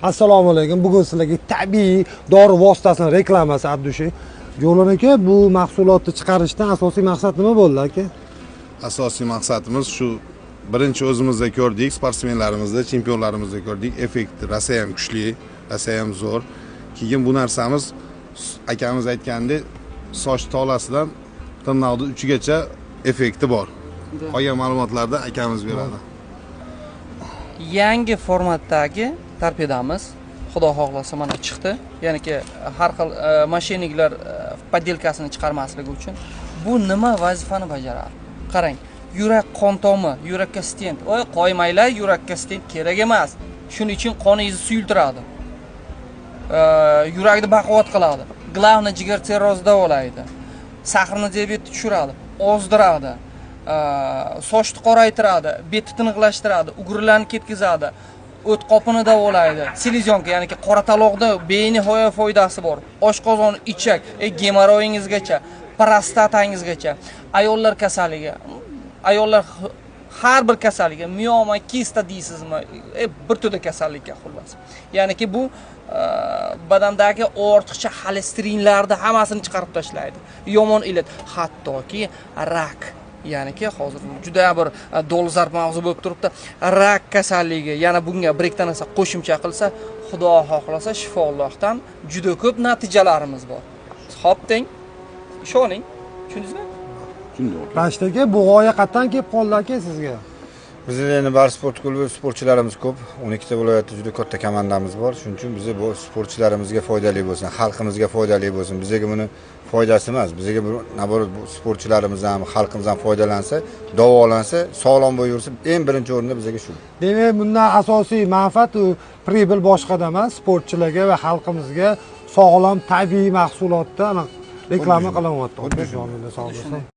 Assalomu alaykum. Bugun sizlarga tabiiy dori vositasini reklamasi от души. Javlon aka, bu mahsulotni chiqarishdan asosiy maqsad nima bo'ldi, aka? Asosiy maqsadimiz shu: birinchi o'zimizda ko'rdik, sportsmenlarimizda, chempionlarimizda ko'rdik, effekt rosayam kuchli, rosayam zo'r. Keyin bu narsamiz, akamiz aytgandek, soch tolasidan tirnoqni uchigacha effekti bor. Qolgan ma'lumotlarni akamiz beradi. Yangi formatdagi torpedamiz, xudo xohlasa, mana chiqdi. Ya'niki har xil мошенник lar подделка sini chiqarmasligi uchun. Bu nima vazifani bajaradi? Qarang, yurak qon tomir, yurakka stent. Voy, qo'ymanglar, yurakka stent kerak emas. Shuning uchun qoningizni suyultiradi, yurakni baquvvat qiladi, главное, jigar sirrozni davolaydi, сахарный диабет ni tushiradi, ozdiradi, sochni qoraytiradi, betni tiniqlashtiradi, угри larni ketkazadi, o't qopini davolaydi, селезёнка, ya'niki qora taloqda benihoya foydasi bor, oshqozon, ichak, gemorroyingizgacha, prostatangizgacha, ayollar kasalligi, ayollar har bir kasalligi, mioma, kista deysizmi, bir to'da kasallikka, xullas. Ya'niki bu badandagi ortiqcha xolesterinlarni hammasini chiqarib tashlaydi, yomon illat, hattoki rak. Ya'niki hozir juda bir dolzarb mavzu bo'lib turibdi, rak kasalligi. Yana bunga bir ikkita narsa qo'shimcha qilsa, xudo xohlasa, shifo Allohdan, juda ko'p natijalarimiz bor. Hop deng, ishoning. Tushundingizmi? Rashid aka, bu g'oya qayerdan kelib qoldi, aka, sizga? Bizda endi Bars sport klubi sportchilarimiz ko'p. 12 ta viloyatda juda katta komandamiz bor. Shuning uchun biza bu sportchilarimizga foydali bo'lsin, xalqimizga foydali bo'lsin. Bizga buni foydasi emas, bizga bu, наоборот, bu sportchilarimiz ham, xalqimiz ham foydalansa, davolansa, sog'lom bo'lib yursa, eng birinchi o'rinda bizga shu. Demak, bundan asosiy manfaat u прибыль boshqada emas, sportchilarga va xalqimizga sog'lom tabiiy mahsulotni aniq reklama qilyapti. Joninglar sog' bo'lsin.